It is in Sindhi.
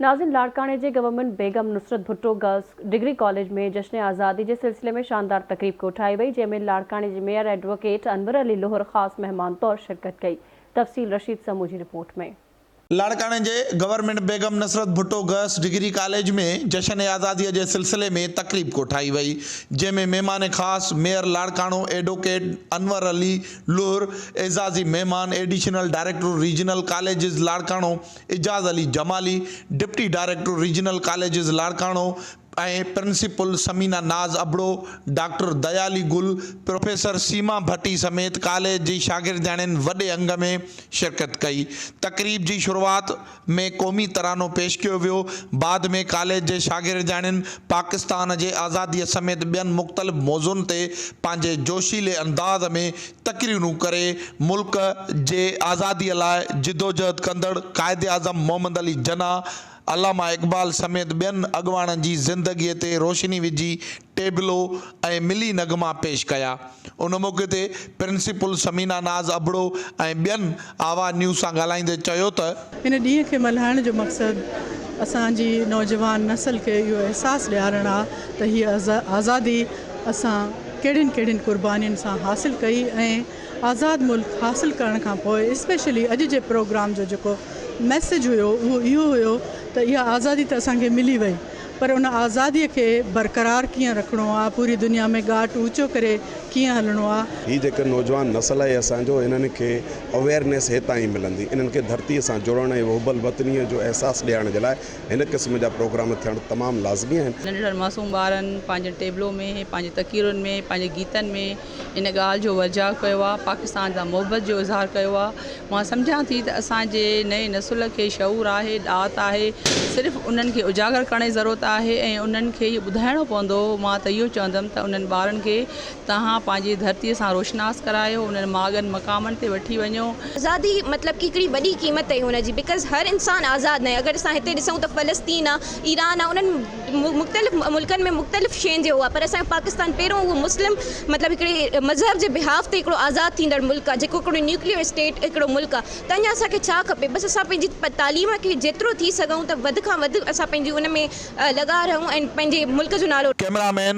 ناظرين لاڙڪاڻي جي government Begum Nusrat Bhutto girls degree college ۾ جشن آزادي جي سلسلي ۾ شاندار تقريب ڪوٺائي وئي جنهن ۾ لاڙڪاڻي جي ميئر ايڊووڪيٽ انور علي لوهر خاص مهمان طور شرڪت ڪئي تفصيل رشيد سمون جي رپورٽ ۾. لاڙڪاڻي جي government Begum Nusrat Bhutto girls degree college ۾ جشن آزادي جي سلسلي ۾ تقريب ڪوٺائي وئي جنهن ۾ مهمان خاص ميئر لاڙڪاڻو ايڊووڪيٽ انور علي لوهر، اعزازي مهمان additional director regional colleges Larkana Ijaz Ali Jamali, deputy director regional colleges Larkana ۽ principal Samina Naz Abro, doctor Dayali Gul, professor Seema Bhatti سميت ڪاليج جي شاگردياڻين وڏي انگ ۾ شرڪت ڪئي. تقريب جي شروعات ۾ قومي ترانو پيش ڪيو ويو. بعد ۾ ڪاليج جي شاگردياڻين پاڪستان جي آزاديء سميت ٻين مختلف موضوعن تي پنهنجي جوشيلي انداز ۾ تقريرون ڪري ملڪ جي آزادي لاء جدوجهد ڪندڙ قائداعظم محمد علي جناح، علامه اقبال سميت ٻين اڳواڻن جي زندگي تي روشني وجهي ٽيبلو ۽ ملي نغما پيش ڪيا. ان موقعي تي پرنسپل ثمينه ناز ابڙو ۽ ٻين آواز نيوز سان ڳالهائيندي چيو ته. هن ڏينهن کي ملهائڻ جو مقصد اسان جي نوجوان نسل کي اهو احساس ڏيارڻ آ ته هيء آزادي اسان ڪهڙين ڪهڙين قربانين سان حاصل ڪئي ۽ آزاد ملڪ حاصل ڪرڻ کان پوء اسپيشلي اڄ جي پروگرام جو جيڪو ميسيج هيو اهو اهو هيو ته اها آزادي ته اسان کي ملي وئي پر ان آزادي کي برقرار ڪيئن رکڻو آ پوري دنيا ۾ ڳاٽ اوچو ڪري ڪيئن هلڻو آ. هي جيڪي نوجوان نسل آهي اسان جو انهن کي اويئرنيس هتان ئي ملندي انهن کي ڌرتي سان جڙڻ ۽ حب الوطني جو احساس ڏيارڻ جي لاء هن قسم جا پروگرام ٿيڻ تمام لازمي آهن. ننڍڙن معصوم ٻارن پنهنجن ٽيبلو ۾، پنهنجي تقريرن ۾، پنهنجي گيتن ۾ ان ڳالهه جو ورجاء ڪيو آهي، پاڪستان سان محبت جو اظهار ڪيو آهي. مان سمجهان ٿي ته اسان جي نئين نسل کي شعور آهي، ڏات آهي، صرف انهن کي اجاگر ڪرڻ جي ضرورت آهي ۽ انهن کي اهو ٻڌائڻو پوندو. مان ته اهو چوندم ته انهن ٻارن کي توهان پنهنجي ڌرتيء سان روشناس ڪرايو، انهن ماڳن مقامن تي وٺي وڃو. آزادي مطلب ڪي هڪڙي وڏي قيمت اهي هن جي because هر انسان آزاد ناهي اگر اسان هتي ڏسون ته فلسطين آ ايران آ انهن مختلف ملڪن ۾ مختلف شين جي هو آ پر اسان جو پاڪستان پهريون اهو مسلم مطلب هڪڙي مذهب جي بهاف تي هڪڙو آزاد ٿيندڙ ملڪ آ جيڪو هڪڙو نيوڪليئر اسٽيٽ هڪڙو ملڪ آ ته اڃا اسان کي ڇا کپي بس اسان پنهنجي تعليم کي جيترو ٿي سگهون ته وڌ کان وڌ اسان پنهنجي ان ۾ لڳا رهون ۽ پنهنجي ملڪ جو نالو ڪئميرا مين.